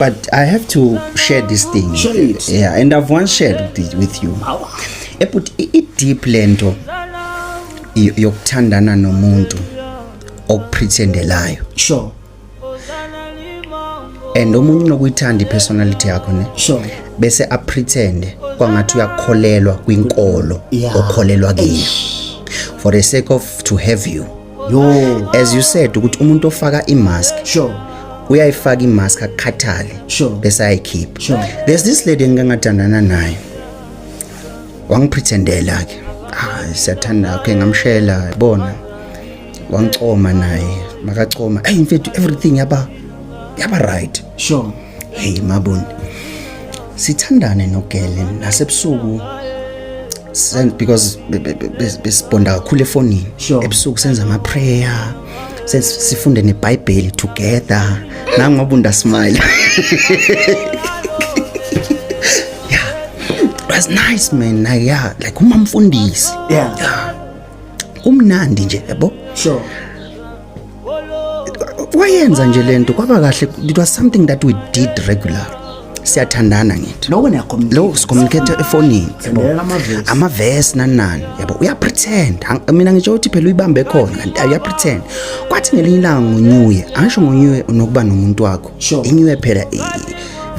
But I have to share this thing. Share it. Yeah, and I've once shared it with you. But i-deep lento yokuthandana nomuntu okupretendelayo. Sure. And omunye unokuyithanda i-personality yakho ne? Sure. Bese apretend kwangathi uyakholelwa kwinkolo okholelwa kiyo. For the sake of to have you. Yo. As you said ukuthi umuntu ofaka i-mask. Sure. Uyayifaka imask akukhathale. Sure. Bese ayikhipha. Sure. There's this lady engike ngathandana naye. Wangipretendela ke. Ah, siyathanda, okay, ngamshela bona. Wangicoma naye, makacoma. Hey mfethu, everything yaba right. Sure. Hey mabuni. Sithandane nogele nasebusuku because besibonda kakhulu efonini. Sure. Ebusuku senza ama prayer. Sifunde neBhayibheli together. Nangu Mabunda smile. Yeah. It was nice man. Like, yeah, like umamfundisi. Yeah. Yeah. Kumnandi nje yabo. Sure. Wayenza nje lento kwaba kahle. It was something that we did regular. Siyathandana ngithi. Lo wena communicate. Lo sicommunicate efonini. Yabo. Sendela amavesi. Amavesi nani nani yabo. Uyapretend. Mina ngisho ukuthi phela uyibambe khona kanti uyapretend. Kwathi ngelinye ilanga ngo-New Year, angisho ngo-New Year unokuba nomuntu wakho. Sure. I-New Year phela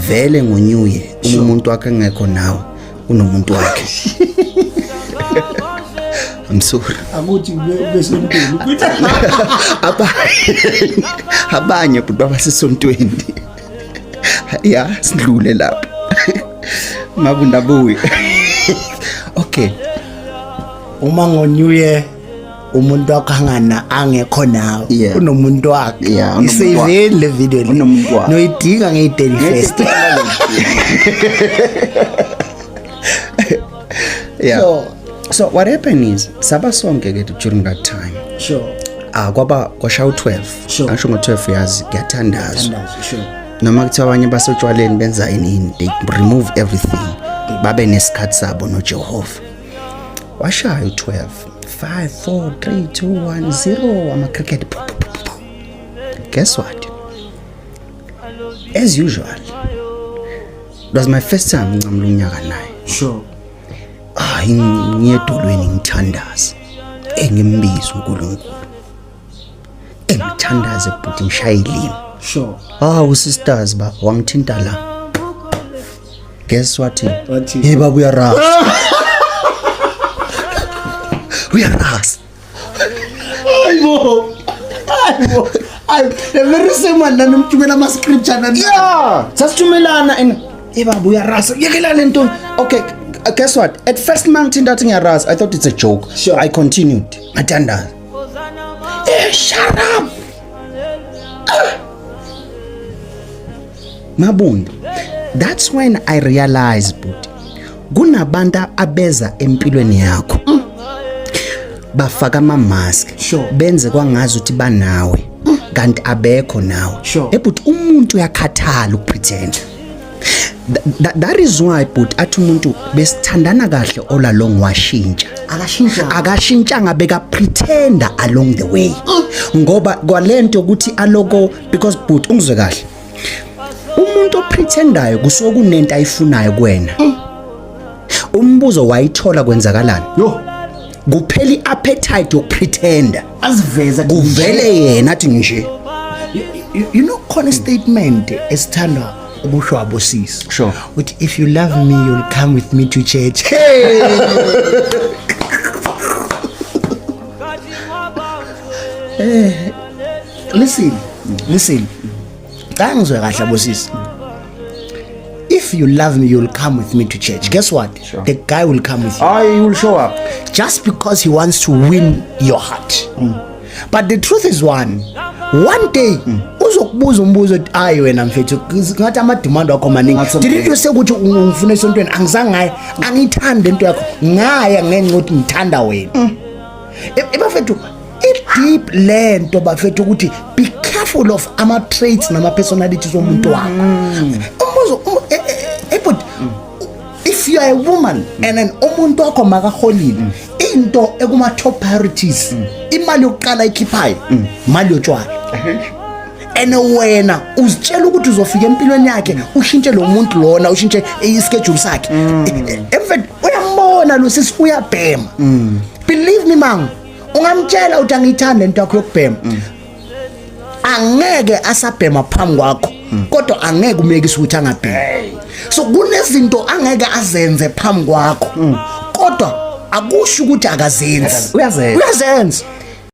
vele ngo-New Year uma umuntu wakhe engekho nawe unomuntu wakhe. I'm sorry. Akuthi ube sesontweni. Abanye but babasesontweni. Yeah, sidlule lapho. Mabunda buye. Okay. Uma ngo New Year umuntu wakho angana angekho nawe Yeah. unomuntu wakhe. Yeah, unomuntu Isaveni le video le. Unomuntu wakhe. Noyidinga ngeyi first. Yeah. Sure. So what happened is saba sonke ke during that time. Sure. Ah, kwaba kwashaya u12. Sure. Angisho ngo12 yazi kuyathandazwa. Thandazo, sure. Noma kuthiwa abanye basotshwaleni benza ini, they remove everything. Babe nesikhathi sabo noJehova. Washaya u12. 5 4 3 2 1 0 ama cricket. Pu, pu, pu, pu. Guess what? As usual. It was my first time ngincamula unyaka naye. Sure. Ah, ngiyedolweni ngithandaza. Engimbiza uNkulunkulu. Engithandaze bhuti ngishaye ilimi. Sure. Ah, usisters ba wangithinta la. Guess what? Wathi? Hey baba uyarasa. Uyarasa. Hayibo. Hayibo. Ay, the very same one nanomthumela ama scripture nani. Yeah, sasithumelana and hey baba uyarasa. Yekela lento. Okay, guess what? At first mangithinta athi ngiyarasa, I thought it's a joke. Sure. I continued. Ngathandaza. Eh, shut up. Ah. Mabunda. That's when I realized but kunabantu abeza empilweni yakho. Bafaka ama mask. Sure. Benze kwangazi ukuthi banawe. Kanti abekho nawe. Sure. Eh but umuntu uyakhathala ukupretend. That is why but athi umuntu besithandana kahle all along washintsha. Akashintsha. Akashintshanga beka pretender along the way. Ngoba kwalento ukuthi aloko because but ungizwe kahle. Umuntu opretendayo kusuke kunento ayifunayo kuwena. Umbuzo wayithola kwenzakalani? Yo, Kuphela iappetite yokupretenda. Aziveza Kuvele yena athi nje. You know khona statement esithandwa ukusho abosisi. Sure. Uthi if you love me you'll come with me to church. Hey. Listen, listen. Cha ngizwe kahle abosisi. If you love me you'll come with me to church. Guess what? Sure. The guy will come with you. I will show up. Just because he wants to win your heart. But the truth is one day uzokubuza umbuzo uthi ayi wena mfethu ngathi ama demand wakho maningi. Ngathi Didn't you say ukuthi ungifuna esontweni? Angizange ngaye, angithandi into yakho, ngaya ngenxa ukuthi ngithanda wena. Ebafethu i-deep lento bafethu ukuthi be careful of ama traits nama personalities omuntu wakho. Umbuzo but if you are a woman and then umuntu wakho makaholile, into ekuma top priorities, imali yokuqala ikhiphayo imali yotshwala. And wena uzitshela ukuthi uzofika empilweni yakhe ushintshe lo muntu lona, ushintshe ischedule sakhe. In fact, uyambona lo sisi uyabhema. Believe me, mang ungamtshela uthi angiyithanda into yakho yokubhema, angeke asabhema phambi kwakho, kodwa angeke umyekise ukuthi angabhemi. So kunezinto angeke azenze phambi kwakho, kodwa akusho ukuthi akazenzi. Uyazenza. Uyazenza.